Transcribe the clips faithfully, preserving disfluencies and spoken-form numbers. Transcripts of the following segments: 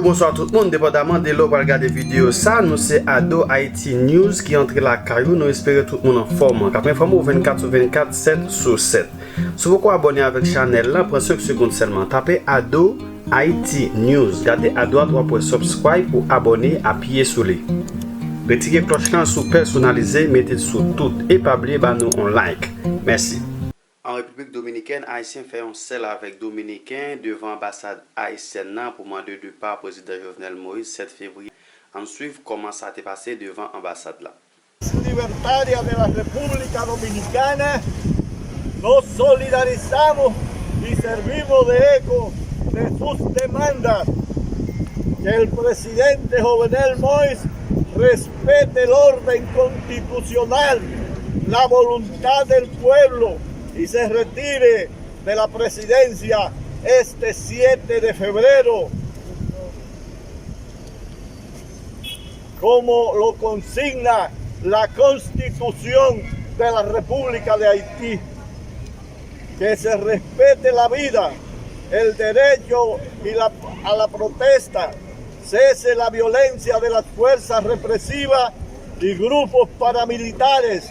Bonswa tout moun, depandaman de lè w pral gade videyo sa, nou se Ado Haiti News ki antre lakay ou. Nou espere tout moun anfòm, k ap enfòme w vennkat sou vennkat, sèt sou sèt. Si w poko abòne avèk chanèl lan, pran senk segonn sèlman. Tape Ado Haiti News. Gade adwat, w ap wè subscribe pou abòne, apiye sou li. Retire klòch lan si w pèsonalize, mete l sou tout. E pa bliye ba nou yon like. Mèsi. An Repiblik Dominikèn, Ayisyen fè yon sèl avèk Dominiken devan anbasad ayisyèn nan pou mande depa Prezidan Jovenel Moïse sèt fevriye. Ann swiv kòman sa te pase devan anbasad la. Libertaria de la República Dominicana, nos solidarizamos y servimos de eco de sus demandas. Que el presidente Jovenel Moïse respete el orden constitucional, la voluntad del pueblo y se retire de la presidencia este siete de febrero, como lo consigna la Constitución de la República de Haití. Que se respete la vida, el derecho y la, a la protesta, cese la violencia de las fuerzas represivas y grupos paramilitares,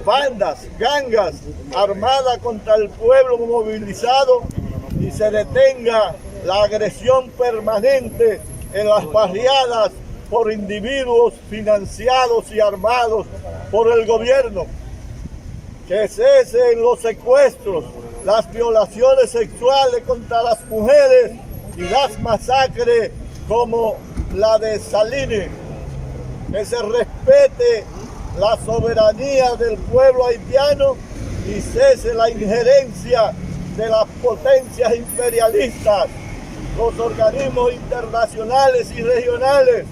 bandas, gangas armadas contra el pueblo movilizado y se detenga la agresión permanente en las barriadas por individuos financiados y armados por el gobierno. Que cesen los secuestros, las violaciones sexuales contra las mujeres y las masacres como la de Salines. Que se respete la soberanía del pueblo haitiano y cese la injerencia de las potencias imperialistas, los organismos internacionales y regionales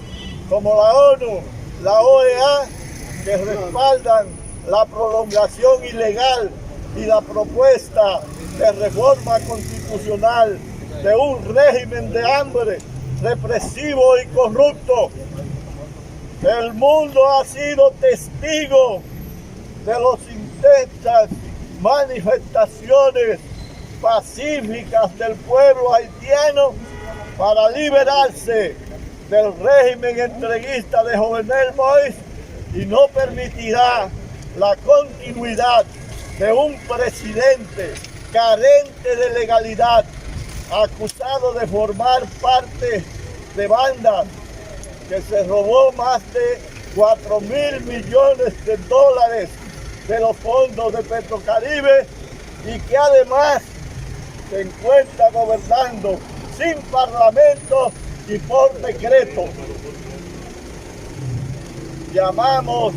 como la onu, la O E A, que respaldan la prolongación ilegal y la propuesta de reforma constitucional de un régimen de hambre represivo y corrupto. El mundo ha sido testigo de los intentas manifestaciones pacíficas del pueblo haitiano para liberarse del régimen entreguista de Jovenel Moïse y no permitirá la continuidad de un presidente carente de legalidad, acusado de formar parte de bandas que se robó más de cuatro mil millones de dólares de los fondos de Petrocaribe y que además se encuentra gobernando sin parlamento y por decreto. Llamamos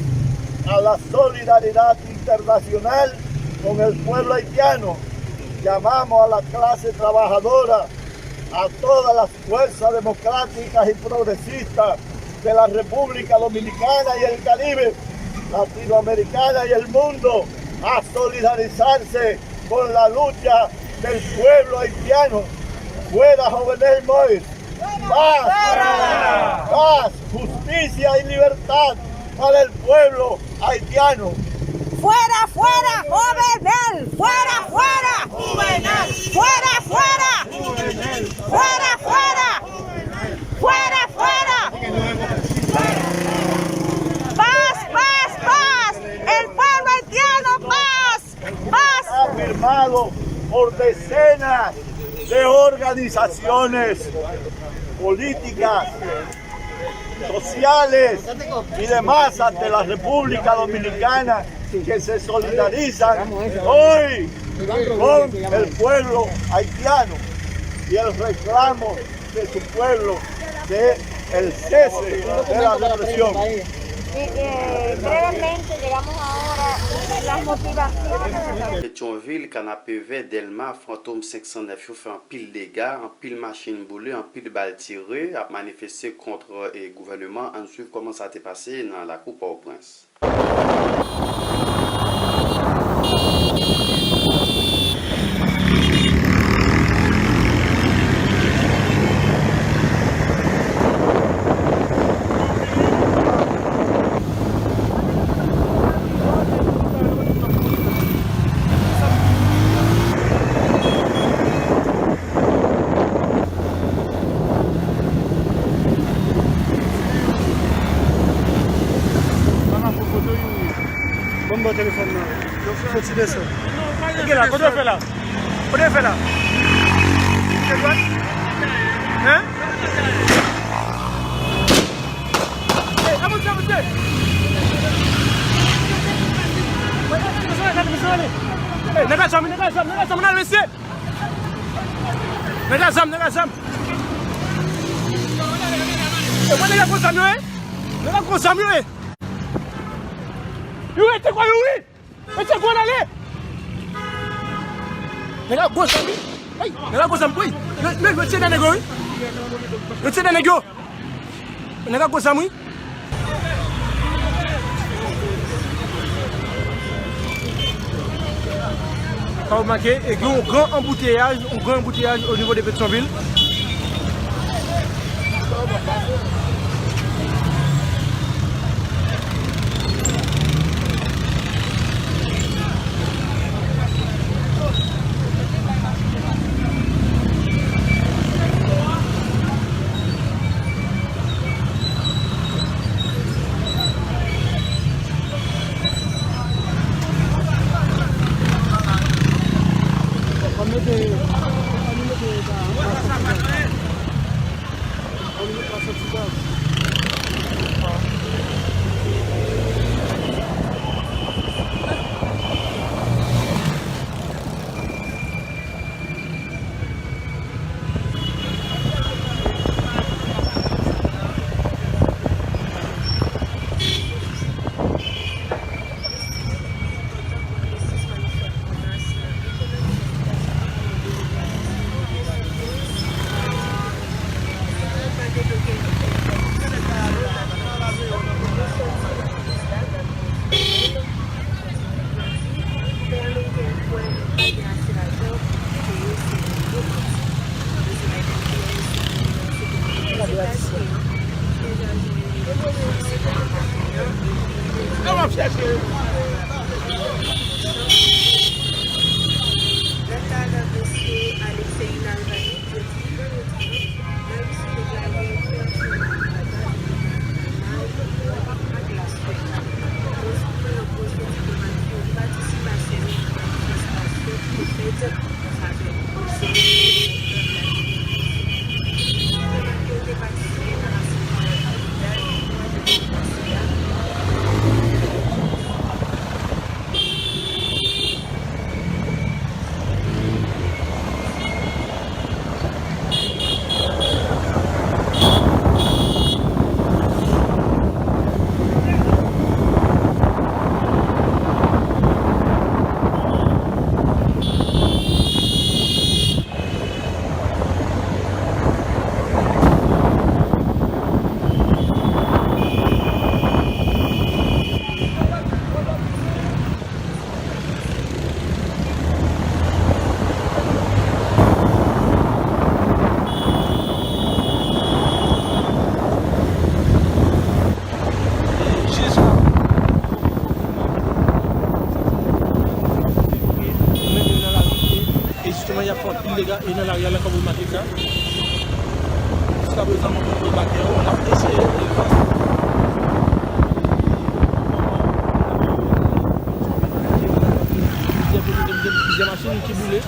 a la solidaridad internacional con el pueblo haitiano. Llamamos a la clase trabajadora, a todas las fuerzas democráticas y progresistas de la República Dominicana y el Caribe, latinoamericana y el mundo a solidarizarse con la lucha del pueblo haitiano. Fuera Jovenel Moïse. Paz, paz, justicia y libertad para el pueblo haitiano. Fuera, fuera, Jovenel. Fuera, fuera. Fuera, fuera. Fuera, fuera. Fuera, fuera. Paz, paz, paz. El pueblo haitiano, paz. Paz. Firmado por decenas de organizaciones políticas, sociales y de masas de la República Dominicana que se solidarizan hoy con el pueblo haitiano y el reclamo de su pueblo de el cese de la represión. Eh, eh, brevemente, llegamos ahora a las motivaciones. Petyonvil, Kanapevè, Dèlma, Fantom senk san nèf yo fè anpil dega, anpil machin boule, anpil bal tire, ap manifeste kont, eh, gouvèneman. Ann swiv kòman sa te pase nan lakou Pòtoprens. Ban m bò telefòn nan. Fè ti desann. Kote w fè la? Kote w fè la? Kote dwat? Hein? Hey, avanse, avanse! Hey, mesye, mesye, mesye, ale! Hey, nèg la zam, nèg la zam, nèg la zam, n al, mesye! Nèg la zam, nèg la zam! Hey, wè nèg la gwo zam yo ye! Nèg la gwo zam yo ye! Yo rete kwa yo, wi! Mesye, gwo ale! Nèg la gwo zam, wi! Ay, nèg la gwo zam, wi! Yo, yo, yo tire nèg yo, wi! Yo tire nèg yo! Nèg la gwo zam, wi! Sa w make, e gen yon gran anbouteyaj, yon gran anbouteyaj o nivo de Petyonvil. E jisteman, y ap fè anpil dega e nan lari a, la, kòm ou remake sa. Jiskaprezan, moun yo debake yo, n ap eseye. Plizyè machin ki boule.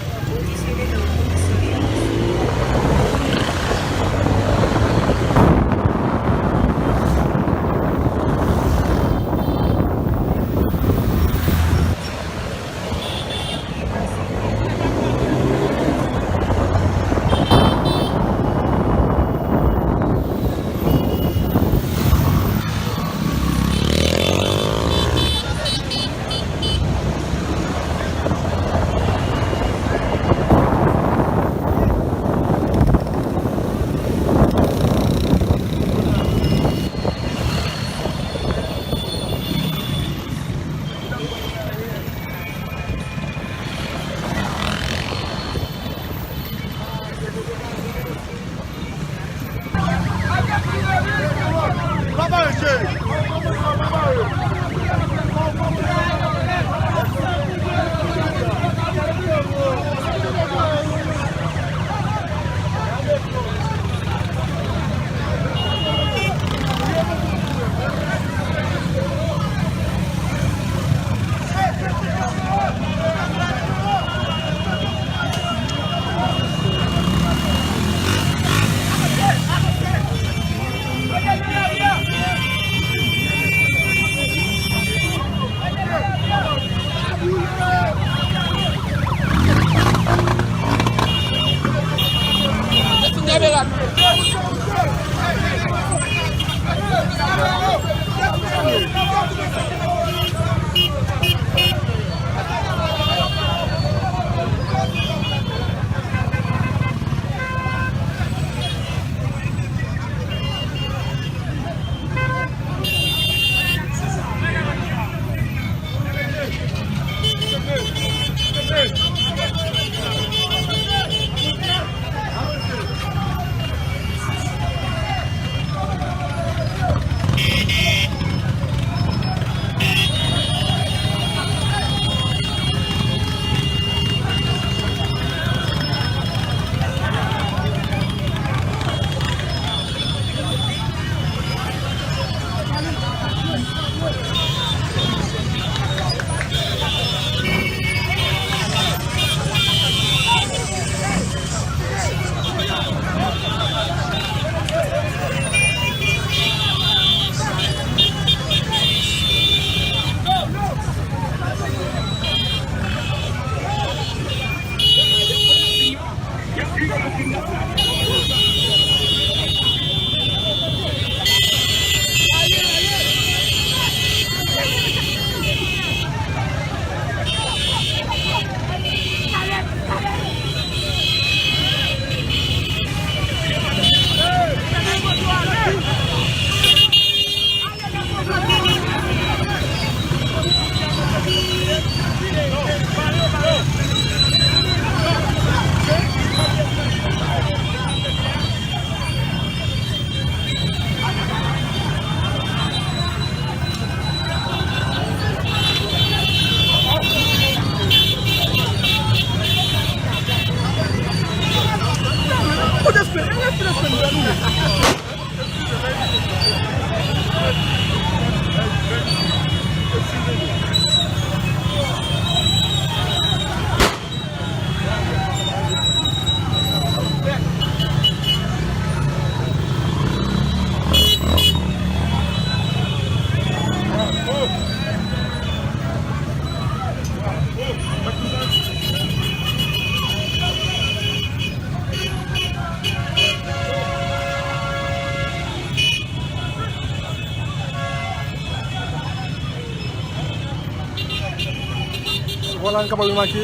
Vwala, nou kapab remake,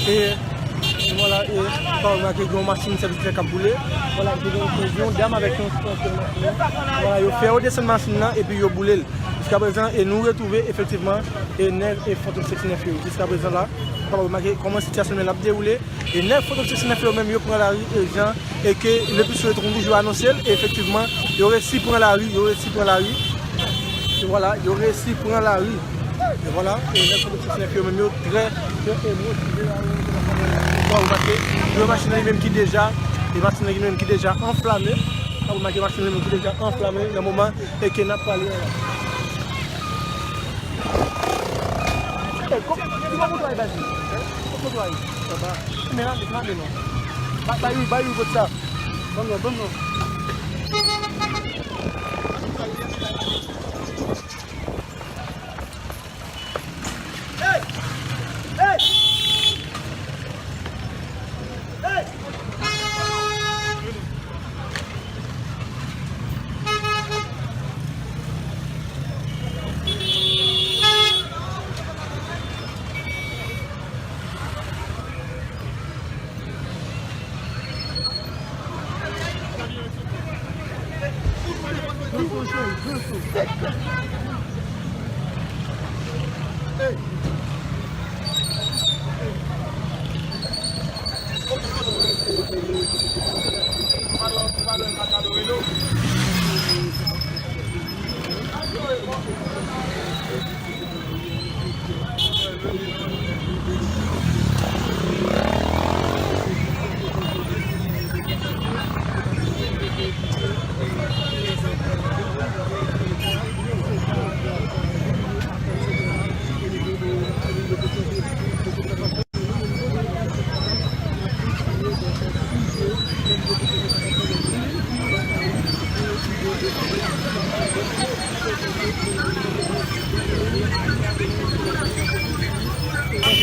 e, vwala, e, nou kapab remake gen yon machin sèvis trè k ap boule. Vwala, gen yon, gen yon dam avèk yon, yon machin. Vwala, yo fè yo desann machin nan, epi yo boule l. Jiskaprezan, e nou retwouve efektivman, e nèg e Fantom Sèks Nèf yo. Jiskaprezan la, nou kapab remake kòman sitiyasyon nan ap dewoule. E nèg Fantom Sèks Nèf yo menm, yo pran lari, e jan, e ke Lepiso Etwonj yo anonse l, e efektivman, yo resi pran lari, yo resi pran lari. E vwala, yo resi pran lari. E vwala, e nèg Fantom Sèks Nèf yo menm, yo trè, trè, e motive la, yo, yo, yo, yo, yo, yo, machin nan li menm ki deja, e machin nan li menm ki deja anflame. Ou remake machin nan li menm ki deja anflame nan moman e ke n ap pale a la. Ey, kòman, kòman moto a ye, baz? Kòman moto a ye? Anba. Men la, men la, men non. Ba, ba Youri, ba Youri pot sa. Ban m non, ban m non.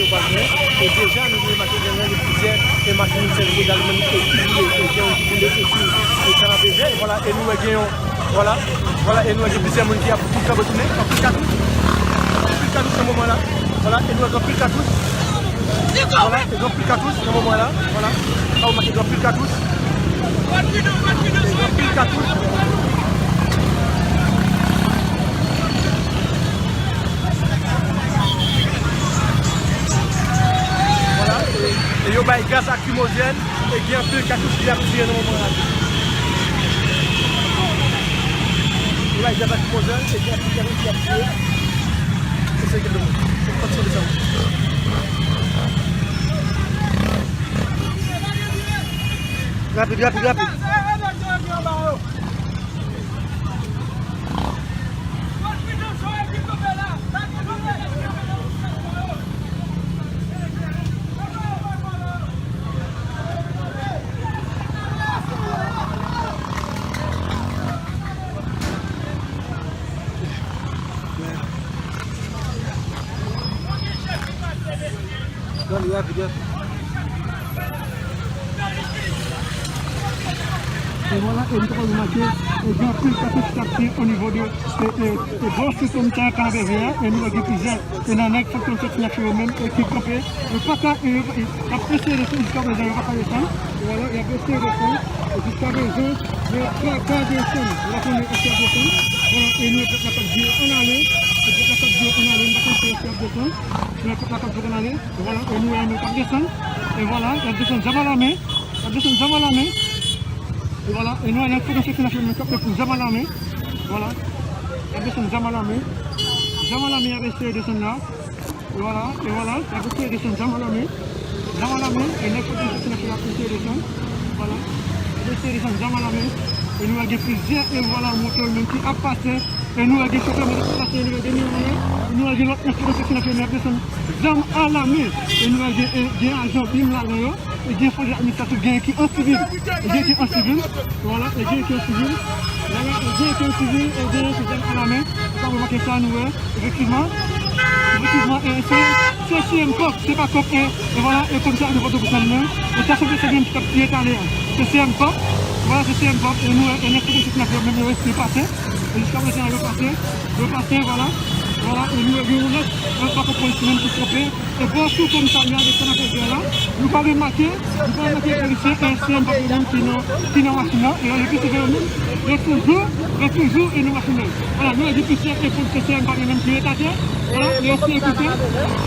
Yo pa gen, e deja nou remake gen plizyè, e machin sèvis egalman ki boule, e gen yon ki boule osi, e kanapevè, vwala, e nou wè gen yon, vwala, vwala, e nou wè gen plizyè moun ki ap, ki kanpe tounen, anpil katouch, anpil katouch nan moman la, vwala, e nou wè gen anpil katouch, vwala, e gen anpil katouch nan moman la, vwala, sa ou remake gen anpil katouch. Anpil katouch. Vwala, e, e yo bay gaz lakrimojèn, e gen anpil katouch ki ap tire nan moman la. Yo bay gaz lakrimojèn, e gen anpil katouch ki ap tire. E se gen de moun. Se kontinye desann. Rapid, rapid, rapid. Gade, rapid, rapid. E vwala, e nou kapab remake, e gen anpil katouch ki ap tire o nivo de, e, e, e bò sou kontè kanapevè a, e nou wè gen plizyè, e nan nèg Fantom Sèks Nèf yo menm, e ki kanpe, e pa ka, e, e, y ap eseye desann, jiskaprezan yo pa ka desann. E vwala, y ap eseye desann, e jiskaprezan, yo pa ka desann. Yo pa konnen èske y ap desann. Vwala, e nou wè pèp la k ap di yo ann ale, e pèp la k ap di yo ann ale, nou pa konn si y ap desann. Nou wè pèp la k ap di yo ann ale, e vwala, e nou wè yo menm k ap desann. E vwala, y ap desann zam alamen. Y ap desann zam alamen. E vwala, e nou wè nèg Fantom Sèks Nèf yo menm k ap desann zam alamen. Vwala. Y ap desann zam alamen. Zam alamen y ap eseye desann la. E vwala, e vwala, y ap eseye desann zam alamen. Zam alamen, e nèg Fantom Sèks Nèf yo ap eseye desann. Vwala. Y ap eseye desann zam alamen. E nou wè gen plizyè, e vwala, moto yo menm ki ap pase. E nou wè gen chofè moto k ap pase, nou wè gen nou, nou wè gen lòt nèg Fantom Sèks Nèf yo menm ap desann zam alamen. E nou wè gen, e gen ajan bim ladan yo. E gen fòs administratif, gen ki an sivil. E gen ki an sivil. Vwala, e gen ki an sivil. Vwala, e gen ki an sivil, e gen ki zam alamen. Sa, remake sa, nou wè, efektivman. Efektivman, e se, se C M Pop, se pa Kòk, e, e vwala, e komisè de Pòtoprens menm. E sa, se, se menm ki t ap tiye talè a. Se C M Pop. Vwala, se C M Pop. E nou wè, e nèg Fantom Sèks Nèf yo menm, yo rete pase. E jiskaprezan, yo pase. Yo pase, vwala. Vwala, e nou gen yon lòt, yon pakèt polisye menm ki kanpe. E bò sou komisarya de Kanapevè la, nou pa remake, nou pa remake polisye, e S P M pa gen moun ki nan, ki nan machin nan. E yo plis yo menm, yo toujou, yo toujou, e nan machin nan. Vwala, nou wè gen plizyè, e polisye S P M pa gen menm ki ret atè. Vwala, e S P M ki fè,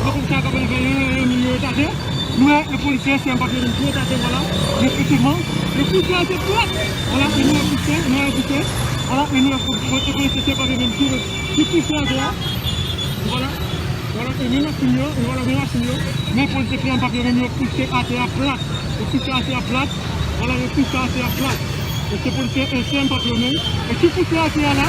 nou komisarya Kanapevè yo, yo, yo, yo ret atè. Nou wè, e polisye S P M pa gen menm ki ret atè, vwala. Men efektivman, yo pouse atè plat. Vwala, e nou wè polisye, nou wè polisye. Vwala, e nou wè polisye S P M pa gen menm ki ret, ki pouse atè a. Vwala. Vwala, e men machin yo, e vwala, men machin yo. Men polisye S P M pa gen menm yo pouse atè a plat. Yo pouse atè a plat. Vwala, yo pouse atè a plat. E se polisye S P M pa gen menm. E ki pouse atè a la,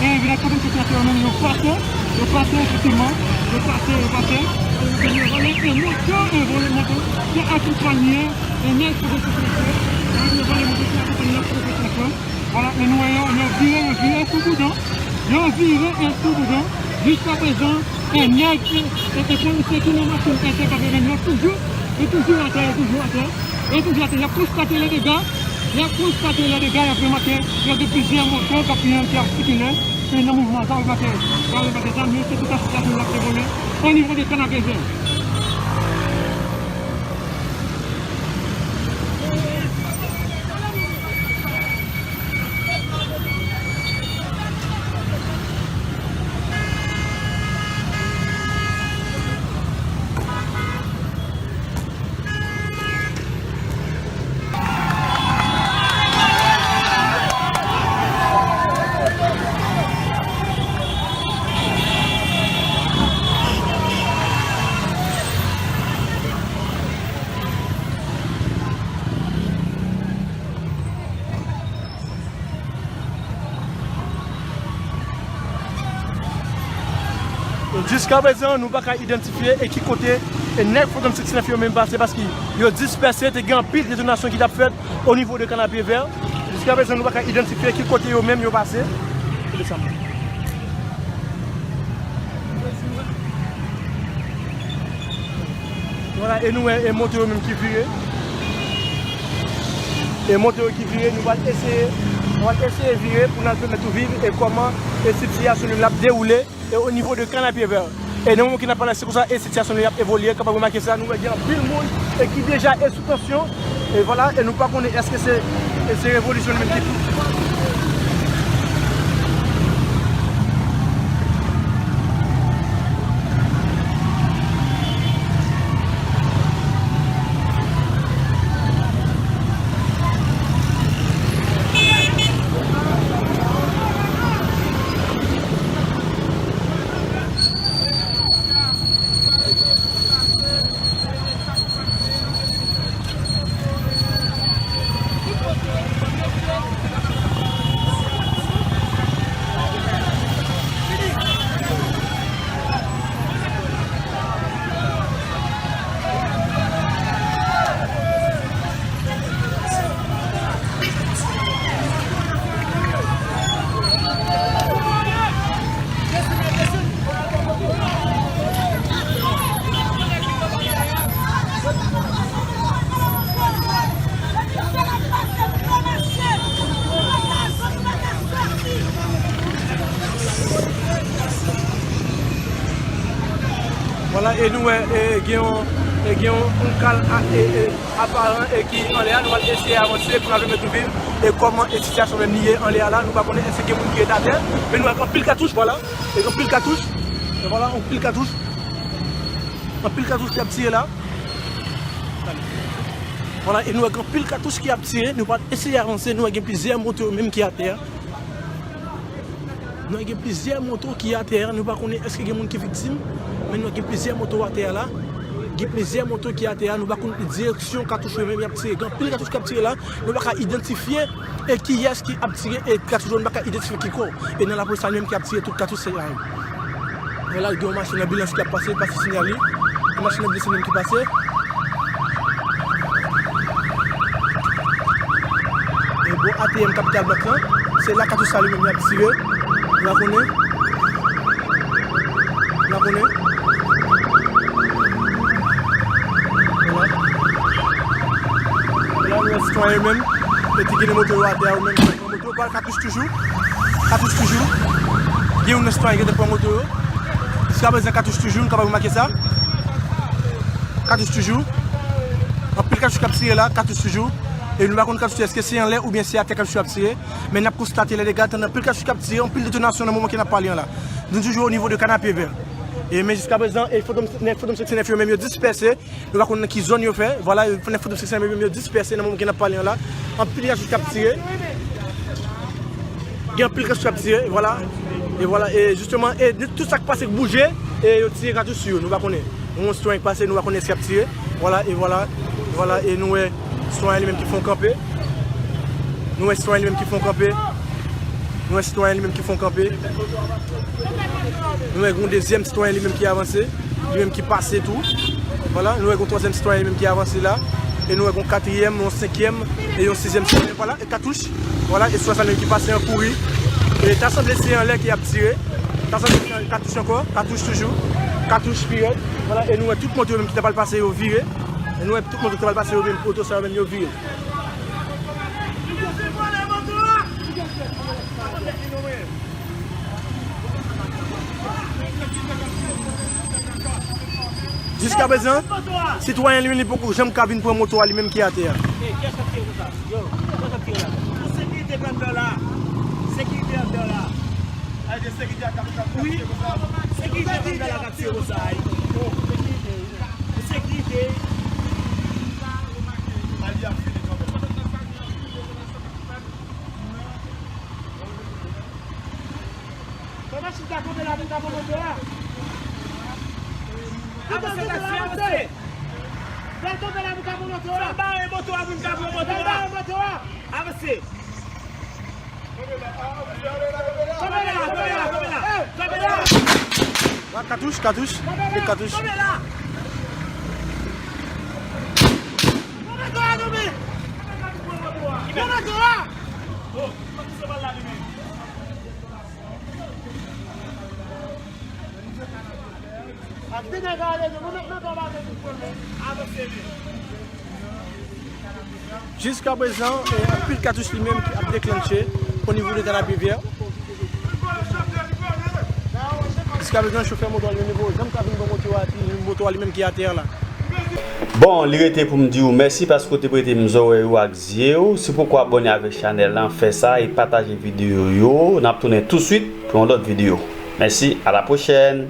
e vin ak konprann pouse atè a menm, yo pase, yo pase efektivman, yo pase, yo pase. E yo vòlè, e moto, e vòlè moto, ki akonpanye, e nèg ki de sirkilasyon. E yo vòlè moto ki akonpanye nèg ki de sirkilasyon. Vwala, e nou wè yo, yo vire, yo vire sou boudon. Yo vire e sou boudon. Jiskaprezan, e nèg, e, e, e polisye ki nan machin S P M pa gen menm yo toujou, yo toujou atè, yo toujou atè. Yo toujou atè. Y ap konstate le dega. Y ap konstate le dega, y ap remake, y ap gen plizyè moto k ap, ki ap sikile. Se nan mouvman sa, w remake, w remake sa, men se tout sitiyasyon y ap evoliye o nivo de Kanapevè. Jiskaprezan, nou pa ka idantifye e ki kote e nèg Foton Sixty-Nine yo menm pase, paske yo dispèse, te gen anpil detonasyon ki t ap fèt o nivo de Kanapevè. Jiskaprezan, nou pa ka idantifye ki kote yo menm yo pase. Vwala, e nou wè, e moto yo menm ki vire. E moto yo ki vire, nou pral eseye, nou pral eseye vire pou n al pèmèt ou viv e kòman e sitiyasyon nou l ap dewoule e o nivo de Kanapevè. E nan moman ke n ap pale, se konsa e sitiyasyon nou ap evolye, kapab remake sa, nou wè gen anpil moun e ki deja e sou tansyon. E vwala, e nou pa konnen èske se, e se revolisyon li menm ki pou. Vwala, e nou wè, e, gen yon, e, gen yon, yon kal a, e, e, aparan e ki anlè a, nou pral eseye avanse pou n al pèmèt nou viv e kòman e sitiyasyon menm li ye anlè a la, nou pa konnen èske gen moun ki ret atè, men nou wè anpil katouch, vwala, e anpil katouch, e vwala, anpil katouch, anpil katouch ki ap tire la. Vwala, e nou wè anpil katouch ki ap tire, nou pral eseye avanse, nou wè gen plizyè moto menm ki atè a. Nou gen plizyè moto ki atè a, nou pa konnen èske gen moun ki viktim, men nou gen plizyè moto atè a la. Gen plizyè moto ki atè a, nou pa konn direksyon katouch yo menm y ap tire. Gen anpil katouch k ap tire la, nou pa ka idantifye e kiyès ki ap tire e katouch yo, nou pa ka idantifye ki kò. E nan lapolis la menm ki ap tire tout katouch se a yo. Vwala, gen yon machin anbilans ki ap pase, pase siyal li. Yon machin anbilans li menm ki pase. E bò A T M Kapital Bank lan, se la katouch sa li menm y ap tire. Ou pa konnen? Ou pa konnen? Vwala. La, nou wè sitwayen yo menm, e ki gen moto yo atè a yo menm. Moto yo pran katouch toujou. Katouch toujou. Gen youn nan sitwayen ki te pran moto yo. Jiska prezan, katouch toujou, nou kapab remake sa. Katouch toujou. Anpil katouch k ap tire la, katouch toujou. E nou pa konn katouch yo, èske se anlè oubyen se atè katouch yo ap tire. Men n ap konstate lè dega, tann anpil katouch k ap tire, anpil detonasyon nan moman ke n ap pale an la. Nou toujou o nivo de Kanapevè. E men jiska prezan, e Fantom, nèg Fantom senk san nèf yo menm yo dispèse. Nou pa konn nan ki zòn yo fè. Vwala, nèg Fantom senk san nèf yo menm yo dispèse nan moman ke n ap pale an la. Anpil katouch k ap tire. Gen anpil katouch k ap tire, vwala. E vwala, e jisteman, e tout sa k pase k bouje, e yo tire katouch sou yo, nou pa konnen. Nou wè yon sitwayen k pase, nou pa konnen èske y ap tire. Vwala, e vwala, vwala, e nou wè sitwayen li menm ki fè yon kanpe. Nou wè sitwayen li menm ki fè yon kanpe. Nou wè sitwayen li menm ki fè yon kanpe. Nou wè yon dezyèm sitwayen li menm ki avanse. Li menm ki pase tou. Vwala, nou wè yon twazyèm sitwayen li menm ki avanse la. E nou wè yon katriyèm, yon senkyèm, e yon sizyèm sitwayen. Vwala, e katouch. Vwala, e sitwayen sa menm ki pase an kouri. E ta sanble se anlè ke y ap tire. Ta sanble se katouch ankò, katouch toujou. Katouch pi rèd. Vwala, e nou wè tout moto yo menm ki ta pral pase yo vire. E nou wè tout moto ki ta pral pase yo menm, oto sa yo menm yo vire. Jiska prezan, sitwayen li menm li poko janm ka vin pran moto a li menm ki atè a. Sekirite anndan la. Sekirite anndan la. Wi. Sekirite anndan la k ap tire konsa. Sekirite. Fè machin sa tonbe la pou ka pran moto a. Avanse, taksi, avanse. Fè l tonbe la pou ka pran moto a. Fè l bare moto a pou ka pran moto a. Fè l bare moto a. Avanse. Tonbe la, tonbe la, tonbe la, tonbe la. Wa, katouch, katouch, tonbe la, katouch. Tonbe la. Pran moto a, tonbe. Pran moto a. Jiska prezan, e, anpil katouch li menm ki ap deklanche o nivo de Kanapevè. Jiska prezan, chofè moto a li menm li poko janm ka vin pran moto a, li, moto a li menm ki atè a la. Bon, li rete pou m di w mèsi paske w te prete m zòrèy ou ak zye w. Si w poko abòne avèk chanèl lan, fè sa e pataje videyo yo. N ap tounen tousuit pou yon lòt videyo. Mèsi, a la pwochèn.